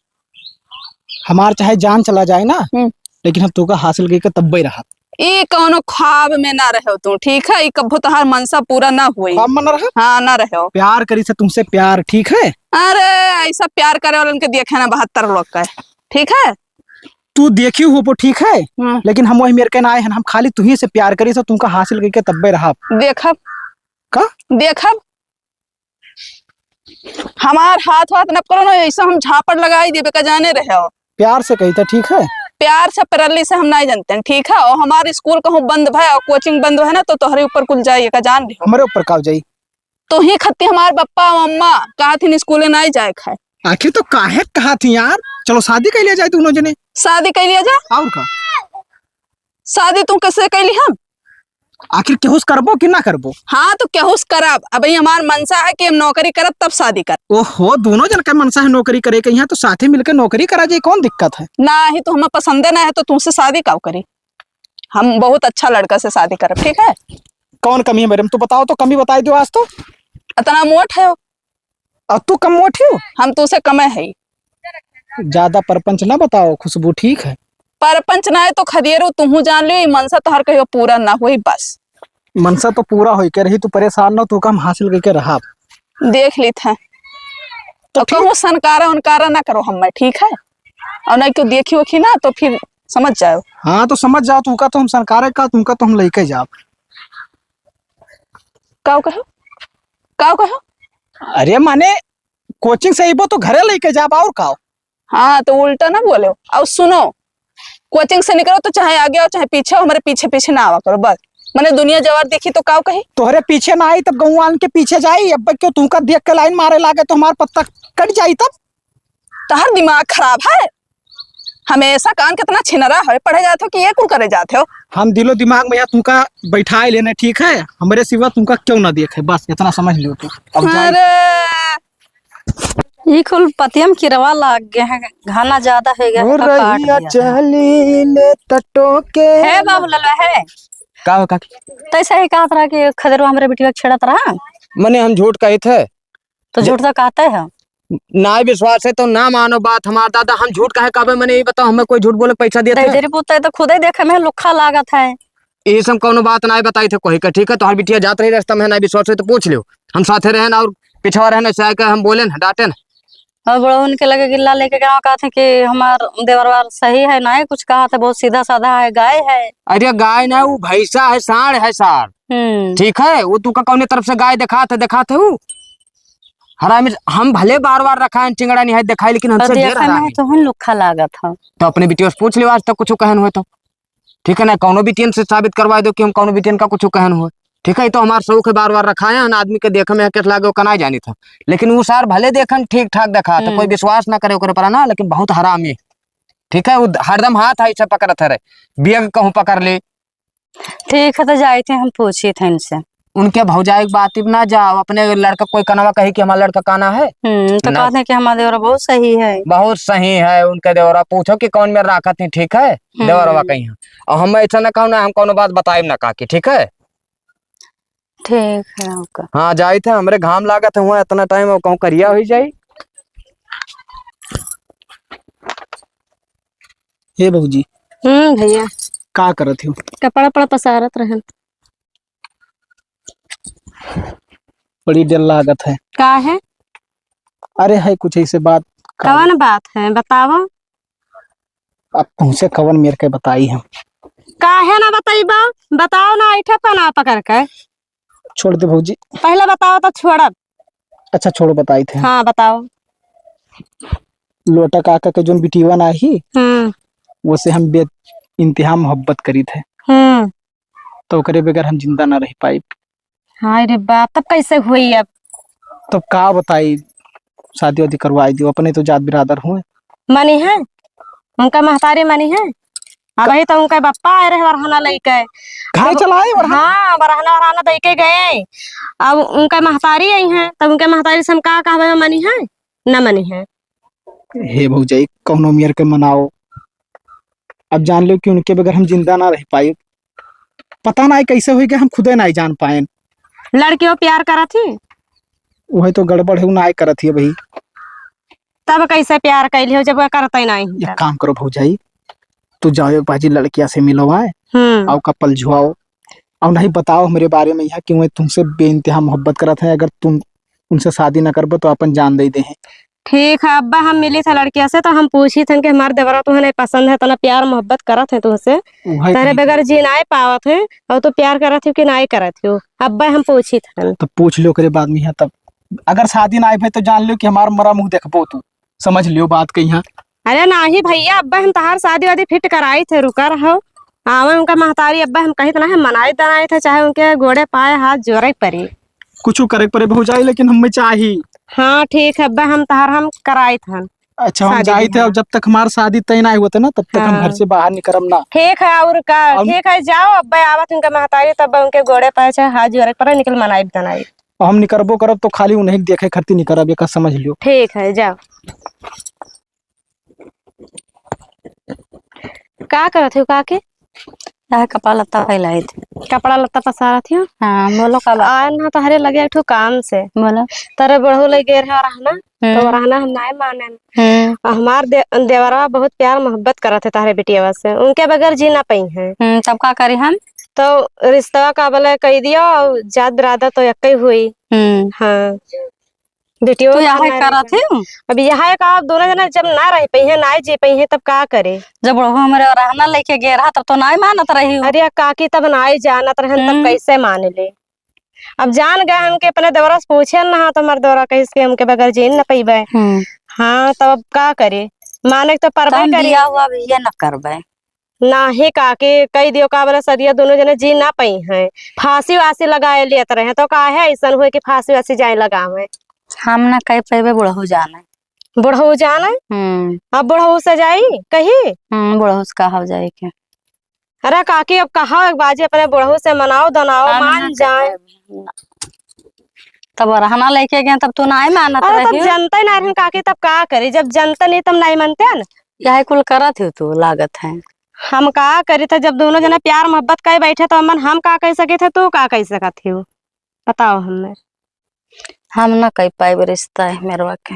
हमार चाहे जान चला जाए ना, हम्म। लेकिन हम तोका हासिल करके तब्बे रहब। ई कौनो ख्वाब में ना रहो तू, ठीक है? ई कब्बो तोहार मनसा पूरा ना होई। ख्वाब में ना रहो? हाँ, ना रहो। प्यार करी से तुमसे प्यार, ठीक है? अरे, ऐसा प्यार करे वालन के देखे ना बहत्तर लोग का, ठीक है? तू देखी हो वो, ठीक है? हम्म। लेकिन हम वही मेर के ना आए हैं, हम खाली तुही से प्यार करी से तुमका हासिल करके तब्बे रहब। देखब। का? देखब। हमार हाथ वाथ न पकड़ो ना, ऐसा हम झापड़ लगाई देबे का जाने रहे हो। प्यार से कही था, ठीक है? प्यार से परली से हम नहीं जानते हैं, ठीक है? और हमार स्कूल कहूँ बंद भय और कोचिंग बंद है ना, तो तोहरे ऊपर कुल जाइए का जान रहे हो। हमारे ऊपर का जाई? तो ही खत्ती हमार बप्पा और अम्मा कहा थी स्कूले नहीं जाए खाए। आखिर तो काहे कहा थी यार? चलो शादी कर लिया जाए दोनों जने। शादी कर लिया जाए? और का? शादी तू कैसे कैली हम? आखिर केहूस करबो कि ना करबो? हाँ, तो केहूस करब। अब ये हमार मनसा है कि हम नौकरी करब, तब शादी करब। ओहो, दोनों जन का मनसा है नौकरी करे के, यहाँ तो साथे मिलके नौकरी करा जाए, कौन दिक्कत है? ना ही तो हमें पसंदे ना है, तो तुमसे शादी काउ करी? हम बहुत अच्छा लड़का से शादी करब, ठीक है? कौन कमी है मेरे में? तू बताओ तो, कमी बताई दो आज तो। इतना मोट है। और तू कम मोटी हो? हम तुसे कमे है। ज्यादा परपंच ना बताओ खुशबू, ठीक है? परपंच ना है तो खदियरू तुहू जान लियो, ई मनसा तोहर कहियो पूरा ना होई बस। मनसा तो पूरा होई के रही, तू परेशान ना हो, तू काम हासिल करके रहा। देख लीत है। तो और ठीक। कहूँ सनकारा उनकारा ना करो हमें, ठीक है? और नहीं क्यों देखी ओखी ना तो फिर समझ जाओ। हाँ तो समझ जाओ, तुमका तो हम सनकारे का, तुमका तो हम लेके जाओ। काउ कहो? काउ कहो? अरे माने कोचिंग से अइबो तो घरे लेके जाब और का? हाँ, तो उल्टा ना बोलो। और सुनो, कोचिंग से निकलो तो चाहे आगे आओ, चाहे पीछे आओ, हमारे पीछे पीछे ना आवा करो बस। मने दुनिया जवार देखी तो काउ कही? तोहरे पीछे ना आई तब गौवान के पीछे जाई। अब क्यों तुमका देख के लाइन मारे लागे तो हमार पत्ता कट जाई तब। तोहर दिमाग खराब है, हमेशा कान कितना छिनरा है, पढ़े जात हो कि ये कुल करे जात हो? हम दिलो दिमाग में यहाँ तुमका बैठाए लेने, ठीक है? हमरे सिवा तुमका क्यों ना देखे, बस इतना समझ लियो तू। अब जाए। अरे, ई कुल पतियम किरवा लाग गए हैं, घाना ज्यादा हो गया है, तो काट दिया है। चली ले तटो के। हे बाबू ललवा, हे। का हो काकी? तैसे ही कहत रहा कि खदेरवा हमरे बिटिया के छेड़त रहा। मने हम झूठ कहित है। तो झूठ तो कहते हैं। ना विश्वास है तो ना मानो बात हमार दादा, हम झूठ काहे कहबे? मने ई बताओ, हमें कोई झूठ बोले के पैसा दिया था? दहिजरी पुत है तो खुदे देखे में लुक्खा लागत है। ई सब कौनो बात ना बताई थे कोई का, ठीक है? तोहर बिटिया जात रही रास्ता में, ना विश्वास है तो पूछ लियो, हम साथे रहे ना और पिछवा रहे ना, से आके हम बोले ना, डांटे ना। और बड़वन के लगे गिल्ला लेके गया, कहते कि हमार देवरवार सही है, ना कुछ कहा था, बहुत सीधा साधा है, गाय है। अरे गाय ना, वो भैंसा है, साँड़ है, साँड़। हम्म। ठीक है, वो तुमका कौने तरफ से गाय देखात है, देखात है वो? हरामी, हम भले बार बार रखाएन, चिंगड़ा निहाय देखाई, लेकिन हमसे ढेर हरामी। तो हम लुक्खा लागत है। तो अपने बिटिया से पूछ लियो, आज तक कुछ कहन हुए तो। ठीक है ना, कौनो बिटियन से साबित करवा दो कि हम कौनो बिटियन का कुछ कहन हुए। ठीक है, ये तो हमार शौक है, बार बार रखाएन, आदमी के देखे में कैसे लागे, ओका ना जानी था। लेकिन वो सार भले देखन ठीक ठाक देखात है, हम्म। कोई विश्वास ना करे ओकरे पर ना, लेकिन बहुत हरामी। ठीक है, वो हरदम हाथ ऐसे पकड़त है रे, बेग कहूँ पकड़ ले, ठीक है, तो जाइत है, हम पूछित है इनसे। उनके भौजाई के बात ना जाओ, अपने लड़का कोई कनवा कही कि हमार लड़का काना है। हम्म, तो ना। कहते हैं कि हमार देवरा बहुत सही है। बहुत सही है, उनके देवरा पूछो कि कौन मेर राखत ही, ठीक है? हम्म। देवरवा कही है। और हम ऐसा ना कहूँ ना, हम कौनो बात बताइब ना काकी, ठीक है? ठीक है, ओके। हाँ, जाइत है, हमरे घाम लागत है, हुआ इतना टाइम और कहूँ करिया हुई जाई। हे भौजी। हम्म, भैया। का करत हो? कपड़ा पड़ा पसारत रहन। बड़ी डर लागत है। का है? अरे है कुछ ऐसे बात। का कवन बात है, बताओ। अब तुमसे कवन मेर के बताई हम। काहे ना बताइबा? बताओ ना, ऐठे का ना पकड़ के। छोड़ दे भौजी। पहले बताओ तो छोड़ब। अच्छा छोड़ो, बताई थे। हाँ, बताओ। लोटा काका के जोन बिटिया ना ही, हम्म। वो से हम बे-, इंतहा मोहब्बत करी थे। हम्म। तो ओकरे बगैर हम जिंदा ना रह पाइब। हाय रे बाप, तब कैसे हुई अब? तब का बताई, शादी वादी करवाई दियो, अपने तो जात बिरादर हुए। मनी है? उनका महतारी मनी है? अबही तो उनका बप्पा आए रहे वरहना लइके। घरे तब चलाए वरहना? हाँ, वरहना, वरहना दइके गए। अब उनका महतारी आई है, तब उनके महतारी से हम का कहबे, मनी है? न मनी है। हे भौजाई, कौनो मेर के मनाओ। अब जान लो कि उनके बगैर हम जिंदा ना रह पाए। पता ना कैसे होई कि हम खुदे ना जान पाएन। लड़कियों प्यार करत ही? वही तो गड़बड़ है, उ ना करत ही भाई। तब कैसे प्यार कैली हो जब वह करते नहीं एक तब? काम करो भौजाई, तू जाओ एक बाजी लड़किया से मिलो आए, हम्म। आओ कपल झुआओ, और नहीं बताओ हमरे बारे में यहाँ कि वह तुमसे बेइंतहा मोहब्बत करत है। अगर तुम उनसे शादी ना करबो तो अपन जान दे दे हैं। ठीक है अब्बा, हम मिली थे लड़किया से तो हम पूछी थे कि हमारे देवरा तुहने पसंद है, इतना प्यार मोहब्बत करत है तुमसे, उहे तहरे कही। बगैर जी नाय पावत है, और तू प्यार करत हो कि नाय करत हो, अब्बा हम पूछी थे। तब पूछ लियो ओकरे बाद में यहाँ तब अगर शादी ना आए भाई तो जान लियो कि हमार मरा मुँह देखबो तू, समझ लियो बात कही है। अरे नाही भैया, अब्बा हम तहार शादी वादी फिट कराई थे, रुका रहो। आवे उनका महतारी अब्बा हम कहित ना है, मनाई दनाई थे, चाहे उनके गोड़े पाए हाथ जोरे परी। कुछ करे परे भौजाई, लेकिन हमें चाही। हाँ ठीक है अब्बा, हम तहार हम कराई थे। अच्छा, हम शादी जाई थे, बियाह। अब जब तक हमार शादी तय ना हुआ था ना, तब तक हम हाँ। घर से बाहर निकरब ना। ठीक है, और का? और ठीक है, जाओ अब्बा, आवत उनका महतारी, तब उनके गोड़े पाए चाहे हाथ जोरे परे, निकल मनाई दनाई। और हम निकरबो करब तो खाली उन्हें देखे खातिर निकरब, ये का समझ लियो। ठीक है, जाओ। का करत हो काकी? यह कपड़ा लत्ता फैलाइत। कपड़ा लत्ता पसारत हो? हाँ, बोलो का बात? आ ना तोहरे लगे एक ठो काम से। बोलो। तोरे बुढ़ऊ लगे रहे रहना, तो हम्म। रहना हम नाय मानेन। हम्म। आ हमार दे-, देवरवा बहुत प्यार मोहब्बत करत है तोहरे बिटियावा से, उनके बगैर जी ना पई है। हम्म, तब का करी हम? तो रिश्तवा का बोले कही दियो, और जात बिरादर तो एक ही हुई। हम्म। हाँ। बेटियों तू का यहाँ ना करत रहे। ही? अब यहाँ एक आप दोनों जना जब ना रह पई है, ना जी पई है, तब का करे? जब बुढ़ऊ हमरे रहना लेके गे रहा, तब तो नाय मानत रही हूँ। अरे काकी, तब नाय जानत रहन, तब हम्म। कैसे मान ले? अब जान गए हमके अपने देवरा से पूछे ना, तो हमारे देवरा कहिस के हमके बगैर जीन न पइबे। हम्म। हाँ, तब अब का करे? माने के तो परबे तब करी। बिया हुआ भी ये न करबे। नाही काकी, कही दियो का बोले सदिया दोनों जने जी ना पई हैं। फांसी वासी लगाए लेत रहे, तो काहे ऐसन हुए कि फांसी वासी जाए लगावे? हम ना कह पइबे, बुढ़ऊ जाने। बुढ़ऊ जाने? हम्म। अब बुढ़ऊ से जाई कही? हम्म, बुढ़ऊ से कहा जाए के? अरे काकी, अब कहा एक बाजी अपने बुढ़ऊ से मनाओ दनाओ, हम मान ना जाए। कह पइबे। तब रहना लेके गए, तब तू नाय मानत अरे, तब रही। जनते ना रहन काकी, तब का करी? जब जनते नहीं, तब नाय मानते न। यही कुल करत हो तू, लागत है। हम का करी थे, जब दोनों जना प्यार मोहब्बत कर बैठे, तो अमन हम का कह सके थे, तू का कह सकत हो? बताओ हमें। हम ना कह पाइब रिश्ता है मेरवा के।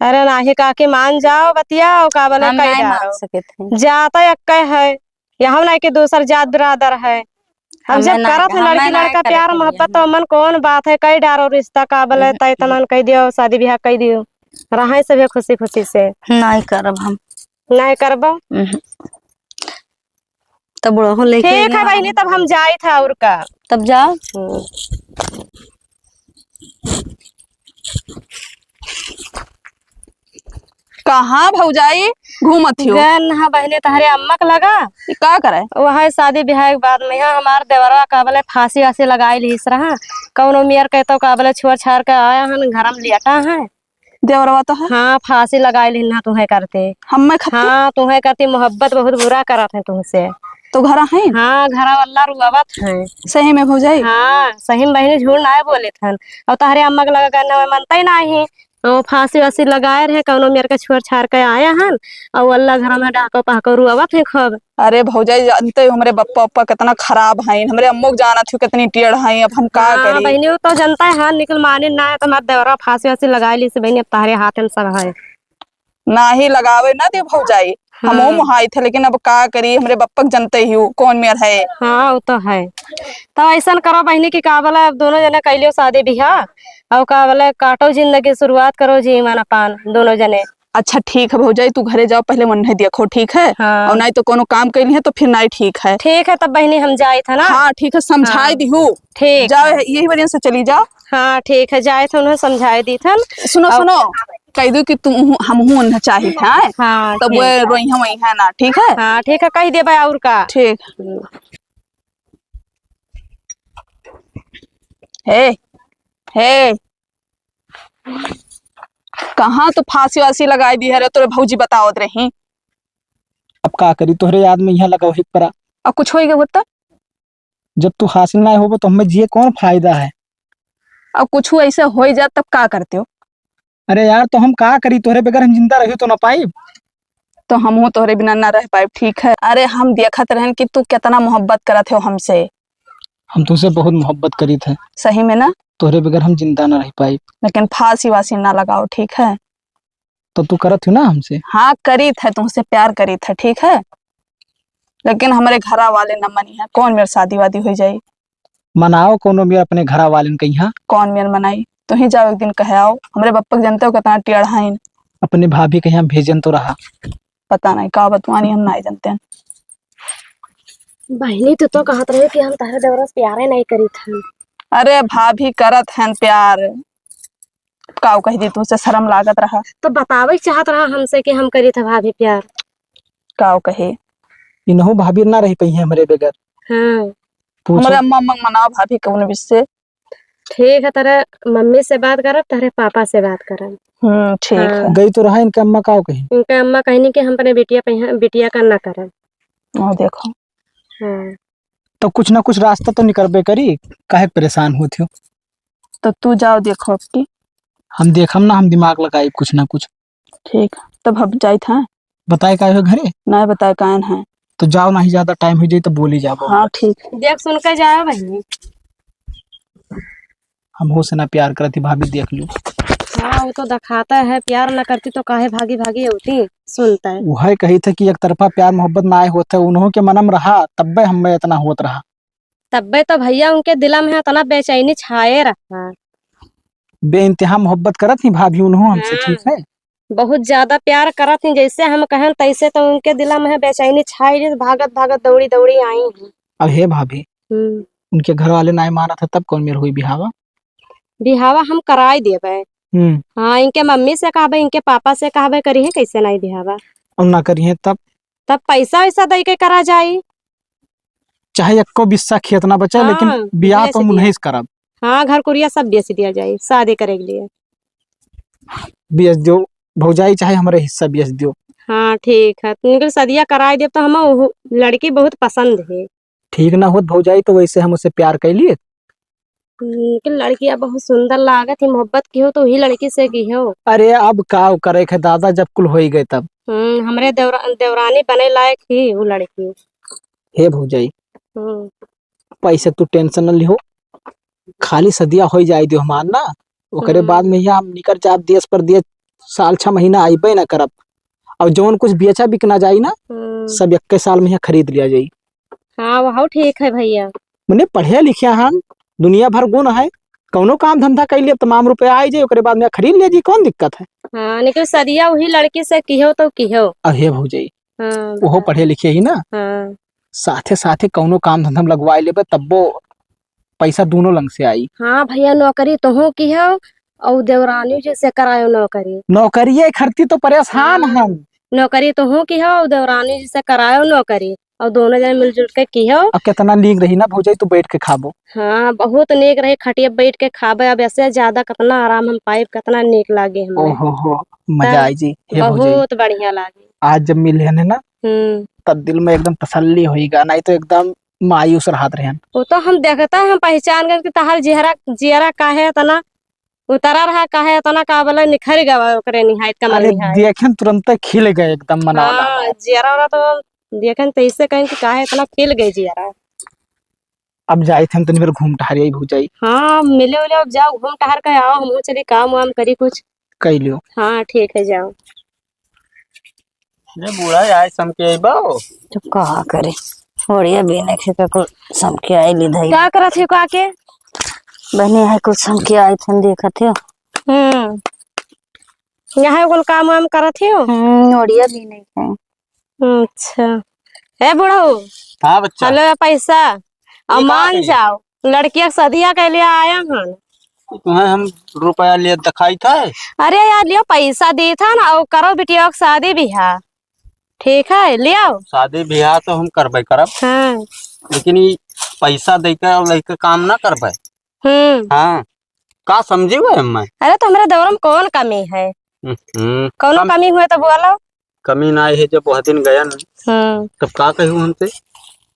अरे नाही काकी, मान जाओ बतिया, और का बोले हम कह नहीं मान डारो। सके थे। जाता एक है, यहाँ ना कि दूसर जात बिरादर है। अब हमें जब ना, करत है हमें लड़की ना लड़का करे प्यार के मोहब्बत, तो बियाह। मन कौन बात है, कई डारो रिश्ता का बोले, हम्म। तय तमन कह दियो, शादी ब्याह कह दियो, रहे सभी खुशी खुशी से। नहीं करब हम। नहीं करबो? हम्म। तब बुढ़ऊ लेके ठीक है गया। बहिनी, तब हम जाई था और का। तब जाओ। हम्म। कहाँ भौजाई घूमत हो? गन हा बहिनी तहरे अम्मा के लगा। ई का करे? वह शादी ब्याह के बाद में यहाँ हमार देवरवा का बोले फांसी वासी लगाई लिहिस रहा। कौनो मेर के तो का बोले छोड़ छाड़ के आया हन, घर में लेटा है। देवरवा तो है? हाँ, फांसी लगाई लिहिन ना तुहे करते। हम्मे खातिर? हाँ, तुहे करती मोहब्बत बहुत बुरा करत है तुमसे। तो घरा हैं? हाँ, घरा वाला रुआवत हैं। सही में भौजाई? हाँ, सही में बहिनी, झूठ नाहीं बोलित हन। अउ तहरे अम्मा के लगा गए न मनते नाहीं। तो फांसी वासी लगाए रहे, कउनो मेर के छोड़ छाड़ के आए हन, अउ अल्लाह घर में डाको पहको रुआवत हैं खूब। अरे भौजाई, जानते हो हमरे बप्पा, पप्पा कितना खराब हैं, हमरे अम्मो के जानत हो कितनी टेढ़ हैं, अब हम का हाँ, करी? बहिनी, वो तो जनता है, हाँ, निकल माने ना है, तो हमार देवरा फांसी वासी लगाए ली से बहिनी, अब तहरे हाथ में सब है। नाहीं लगावे ना दे भौजाई, हमहू हाँ। मोहाई थे, लेकिन अब का करी, हमरे बप्पा के जनते ही हो, कौन मेर है। हाँ, वो तो है। तब ऐसन करो बहिनी कि का बोला, अब दोनों जने कैलियो शादी बियाह, और का बोला, काटो जिंदगी, शुरुआत करो जीवन अपान दोनों जने। अच्छा ठीक है भौजाई, तू घरे जाओ, पहले मन्ने देखो, ठीक है? हाँ। और नाहीं तो कोनो काम कैली है तो फिर नाहीं ठीक है। ठीक है, तब बहिनी हम जाइत है ना। हाँ ठीक है, समझाई हाँ। दिहू। ठीक जाओ, है। यही बढ़िया से चली जाओ। हाँ ठीक है, जाइत है, उन्हें समझाई दीत हन। सुनो, और सुनो, कह दू कि तुम, हमहू उन्हें चाहित है। हाँ, तब ठीक। वो रोई है, वही है ना, ठीक है? हाँ ठीक है, कह देबे और का। ठीक। हम्म। हे, हे, कहाँ तो फांसी वासी लगाई दी है रे, तोरे भौजी बतावत रही। अब का करी, तोहरे याद में यहाँ लगा हुई परा। अब कुछ होई गए होता? जब तू हासिल ना होबो तो हमें जिए कौन फायदा है? अब कुछ ऐसे हो ही जात तब का करते हो? अरे यार, तो हम का करी, तोहरे बगैर हम जिंदा रही तो ना पाइब। तो हमहू तोहरे बिना ना रह पाइब, ठीक है? अरे हम देखत रहन कि तू कितना मोहब्बत करत हो हमसे। हम तुमसे बहुत मोहब्बत करीत है। सही में ना? तोहरे बगैर हम जिंदा ना रह पाइब। लेकिन फांसी वासी ना लगाओ, ठीक है? तो तू करत हो ना हमसे? हाँ, करीत है, तुमसे प्यार करीत है, ठीक है? लेकिन हमरे घरा वाले न मनी है, कौन मेर शादी वादी हो जाई? मनाओ कोनो मेर अपने घरा वालेन कहिया। कौन मेर मनाई? तुही जाओ एक दिन कहे आओ, हमरे बप्पा के जनते हो कितना टेढ़ हईन। अपने भाभी कहिया भेजन तो रहा। पता नहीं का बतवानी, हम नहीं जानते हैं। बहिनी, तू तो कहत रहे कि हम तहरे देवरा से प्यारे नहीं करीत हन। अरे भाभी, करत हन प्यार। काऊ कह दी, तुमसे शर्म लागत रहा। तो बतावे के चाहत रहा हमसे कि हम करीत है भाभी प्यार। काऊ कहे? इनहू भाभी ना रह पइहे हमरे बगैर। हाँ। पूछो। हमरे अम्मा, अम्मा मनाओ भाभी कौन विषय। ठीक है, तेरे मम्मी से बात करब, तेरे पापा से बात करब। हम्म, ठीक हाँ। है। गई तो रहा, इनके अम्मा काऊ कही? इनके अम्मा कहनी कि हम अपने बिटिया पे, बिटिया का ना करब। ओ देखो। हाँ। तो कुछ ना कुछ रास्ता तो निकलबे करी, काहे परेशान होत हो? तो तू जाओ देखो अब की। हम देखम ना, हम दिमाग लगाई कुछ ना कुछ। ठीक, तब हम जाइत हैं। बताए का हो घरे? नहीं बताए कायन है। तो जाओ, नहीं ज्यादा टाइम हो जाई तो बोली जाबो। हाँ, ठीक। देख सुन के जाओ बहिनी। हमहू से ना प्यार करती भाभी, देख लू। हाँ, वो तो दिखाता है, प्यार ना करती तो काहे भागी भागी होती, सुनता है। वह कही थे कि एक तरफा प्यार मोहब्बत ना आए होते, उन्हों के मनम रहा, तब्बे हमें इतना होत रहा। तब्बे तो भैया उनके दिला में इतना बेचैनी छाए रहा। बेइंतहा मोहब्बत करत ही भाभी उन्हों हमसे, हाँ। ठीक है? बहुत ज्यादा प्यार करत ही, जैसे हम कहन तैसे तो उनके दिला में बेचैनी छाई रही, भागत भागत दौड़ी दौड़ी आई ही। अब हे भाभी, हम्म। उनके घर वाले नाय मानत है, तब कौन मेर हुई बिहावा? बिहावा हम कराई देबे। हम्म। हाँ, इनके मम्मी से कहबे, इनके पापा से कहबे, करी है कैसे नहीं बिहावा? और ना करी है तब? तब पैसा वैसा दे के करा जाई। चाहे एक्को बिस्सा खेत ना बचे, हाँ, लेकिन बियाह बेच तो हम दिया। उन्हीं से करब। हाँ, घर कुरिया सब बेच दिया जाए शादी करे के लिए। बेच दियो भौजाई, चाहे हमरे हिस्सा बेच दियो। हाँ, ठीक है, लेकिन सदिया कराई देब तो हम उ लड़की बहुत पसंद है। ठीक ना होत भौजाई, तो वैसे हम उससे प्यार कर लिए। लेकिन लड़किया बहुत सुंदर लागत ही, मोहब्बत की हो तो वही लड़की से की हो। अरे अब का करे के दादा, जब कुल हो ही गए तब। हम्म, हमरे देवरा-, देवरानी बने लायक ही वो लड़की। हे भौजाई, हम्म। पैसे तू tension न लिहो, खाली सदिया हो जाए दियो हमार ना, ओकरे हम्म। बाद में यहाँ हम निकल जाब देश परदेश, साल छह महीना आइबे ना करब। और जौन कुछ बेचा बिकना जाई ना, हम्म। सब इक्के साल में यहाँ खरीद लिया जाई। हाँ, वह ठीक है भैया। मने पढ़े लिखे हन, दुनिया भर गुण है, कौनो काम धंधा कर लिए, तमाम रुपया आ जाए, ओकरे बाद में खरीद ले जी, कौन दिक्कत है? हाँ, लेकिन सदिया वही लड़की से किहो तो किहो। अहे भौजाई, हाँ, ओहो बता। पढ़े लिखे ही ना, हाँ। साथे साथे कौनो काम धंधा में लगवाए लेबे, तब्बो पैसा दोनों लंग से आई। हाँ भैया, नौकरी तोहू किहो और देवरानी जी से करायो नौकरी। नौकरिये खरती तो परेशान हाँ। हन। नौकरी तोहू किहो और देवरानी जी से करायो नौकरी और दोनों जने मिलजुल के किहो। अब कितना नीक रही ना भौजाई, तू बैठ के खाबो। हाँ, बहुत नीक रही, खटिया बैठ के खाबे। अब ऐसे ज्यादा कितना आराम हम पाइब, कितना नीक लागे हमें। ओहो हो, मजा तब आई जी, हे भौजाई। बहुत बढ़िया लागे। आज जब मिले हन ना, हम्म। तब दिल में एकदम तसल्ली होइगा, नाहीं तो एकदम मायूस रहत रहन। वो तो हम देखता है, हम पहचान गए कि तहार जियरा, जियरा काहे इतना उतरा रहा, काहे इतना का बोला निखर गवा ओकरे निहायत कमल अरे निहायत। देखेन तुरंते खिल गए एकदम मनवा हाँ, जियरा वाला तो देखेन तो इससे कहें कि काहे इतना खिल गए जियरा। अब जाइत हम तनी बेर घूम टहर आई भौजाई। हाँ, मिले उले अब जाओ, घूम टहर के आओ, हमहू चली काम वाम करी कुछ। कई लियो। हाँ, ठीक है, जाओ। ये बूढ़ा आए समके आइबो। तो का करे? ओड़िया बीने के का कुल समके आई ली धई। का करत हो काके? बहनी है कुल समके आई थन देखत हो। हम्म। यहाँ कुल काम वाम करत हो? हम्म, ओड़िया बीने के। अच्छा। ए बूढ़ऊ। हाँ बच्चा। हेलो, पैसा। और ये का मान कही? जाओ, लड़किया के सदिया के लिए आया हन। तुम्हें हम रुपया लिए दिखाई था? अरे यार, लियो पैसा दी था ना, और करो बिटिया के शादी बियाह। ठीक है, लियो। शादी बियाह तो हम करबे करब। हाँ। लेकिन ये पैसा देके और लइके काम ना करबे। हम्म। हाँ। का समझी हुए हमें? अरे तो हमारे देवर में कौन कमी है? हम्म। कौनो कम- कमी हुए तो बोलो। कमी ना है, जब वह दिन गया ना, हम्म। तब का कहू हमसे?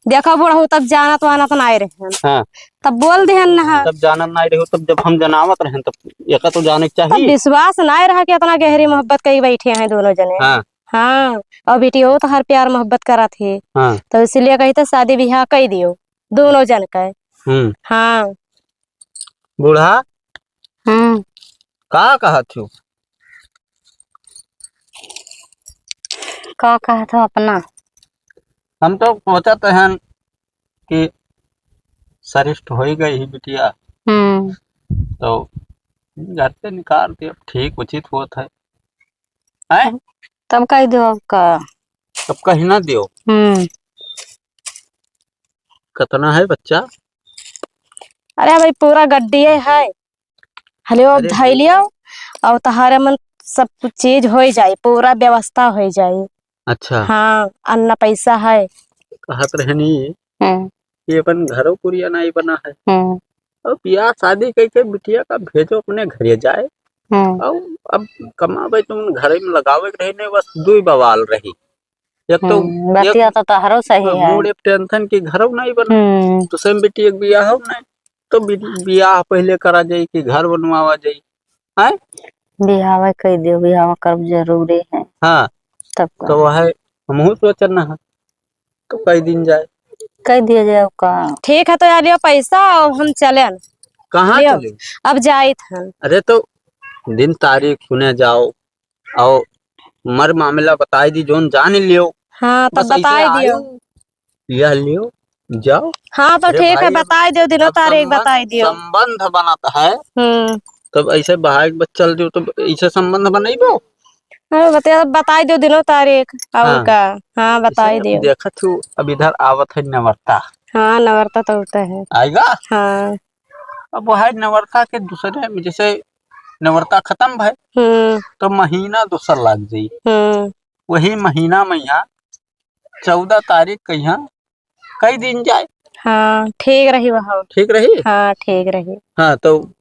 देखो बुढ़ऊ, तब जानत वानत ना आए रहे। हाँ। तब बोल दिहन ना। तब जानत ना आए रहे, तब जब हम जनावत रहे, तब एका तो जाने के तब चाहिए। विश्वास ना रहा कि इतना गहरी मोहब्बत कई बैठे हैं दोनों जने। हाँ। हाँ, और बिटियो तो हर प्यार मोहब्बत करत है। हाँ। तो इसीलिए कही तो शादी बियाह कई दियो दोनों जन का। हम्म। हाँ। बूढ़ा, हम्म। का कहत हो? का कहत हो अपना? हम तो सोचत हन कि सरिष्ठ होई गई ही बिटिया, हम्म। तो घर से निकाल के अब ठीक उचित होत है। हैं? तब कह दो अब का? तब कही ना दियो। हम्म। कितना है बच्चा? अरे भाई, पूरा गड्डिए है। हलियो, अब अरे धई हो। लियो, और तहारे मन सब कुछ चीज होई जाई, पूरा व्यवस्था होई जाई। अच्छा। हाँ, अन्ना पैसा है। कहत रहनी हम्म। कि अपन घरो कुरिया नाई बना है। हम्म। और बियाह शादी कइके बिटिया का भेजो अपने घरे जाए। हम्म। और अब कमावे तो उन घरे में लगावे के रही नहीं, बस दुई बवाल रही। एक तो हम्म, बतिया एक तो तहरो सही है। मूड एक टेंशन की घरो नहीं बना। हम्म। तो सेम बिटिया के बियाह हो नहीं, तो बि-, बियाह पहले करा जाई कि घर बनवावा जाई। हैं? बियाह कई दियो, बियाह करब जरूरी है। हाँ। तब का? तो वह हमहू सोचन ना है, तो कई दिन जाए। कई दिया जाए का? ठीक है, तो यार, लियो पैसा और हम चलेन। कहाँ लियो, चले? अब जाइत हन। अरे, तो दिन तारीख सुने जाओ, और मर मामला बताई दी, जोन जान लियो। हाँ, तब बस ऐसे बताई दियो। आयो, यह लियो, जाओ। हाँ, तो अरे ठीक है, भाई, अब, बताई दियो, दिनों अब तारीख संबंध, बताई दियो। संबंध बनत है, हम्म। तब ऐसे बहाए के बस चल दियो, तब ऐसे संबंध बनइबो? अरे बतिया, बताई दियो दिनों तारीख, और हाँ। का? हाँ, बताई ऐसे दियो। देखत हूँ, अब इधर आवत है नवरता। हाँ, नवरता तो होता है। आएगा? हाँ। अब वह नवरता के दूसरे में, जैसे नवरता खत्म भय, हम्म। तो महीना दूसर लाग जाई। हम्म। वही महीना में यहाँ चौदह तारीख के यहाँ कई दिन जाए। हाँ, ठीक रही वह। ठीक रही? हाँ, ठीक रही। हाँ, तो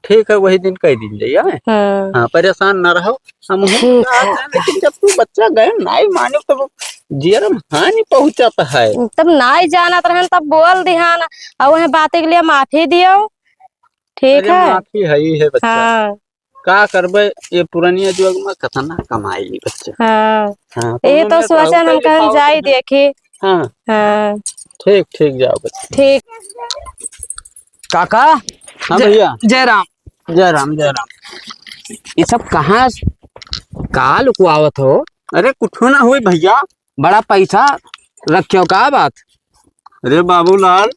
ठीक है, वही दिन कई दिन जाए, हैं? हम्म। हाँ, परेशान ना रहो। हम हूँ ठीक है। लेकिन जब तू बच्चा गए नाई मानो, तब जियरम हानि पहुँचत है। तब नाई जानत रहन, तब बोल दिहान, और वह बातें के लिए माफी दियो। ठीक अरे, है? माफी है ही है बच्चा। हाँ। का करबे, ये पुरनिया जुग में कितना कमाई बच्चा। हाँ। हाँ, ये कोनो तो में सोचन हम कहन जाई देखी। हाँ। हाँ। ठीक, ठीक, जाओ बच्चा। ठीक। काका। हाँ जय, भैया। जय राम। जय राम, जय राम। ये सब कहाँ, का लुकवावत हो? अरे, कुछ ना हुई भैया। बड़ा पैसा रख्यो, का बात? अरे बाबूलाल,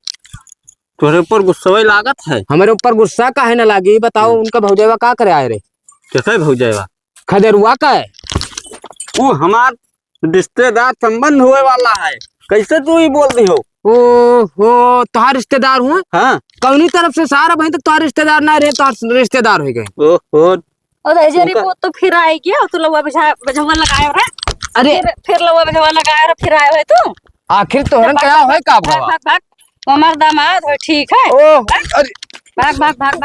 तोहरे ऊपर गुस्सा लागत है। हमरे ऊपर गुस्सा काहे न लागी, बताओ, हम्म। उनका भौजैवा का करे आए रे? कैसे भौजैवा? खदेरुआ का है? वो हमार रिश्तेदार संबंध होए वाला है, कैसे तू ही बोल दी हो? ओहो, तोहार रिश्तेदार हुआ? हाँ। कौनी तरफ से सारा बहन तक तोहार रिश्तेदार ना रहे, तोहार रिश्तेदार हो गए। ओहो, और ऐसे उनका रिपोर्ट तो फिर आएगी, और तू लउआ बझा-, बझौआ लगाए हो रे। अरे। फिर, फिर लउआ बझौआ लगाए हो, फिर आए हो तू। आखिर तोहरन भाग, क्या भाग, होए का भाग, भवा? भाग, भाग। वो हमार दामाद हो, ठीक है। ओ, भाग। अरे। भाग, भाग, भाग, भाग।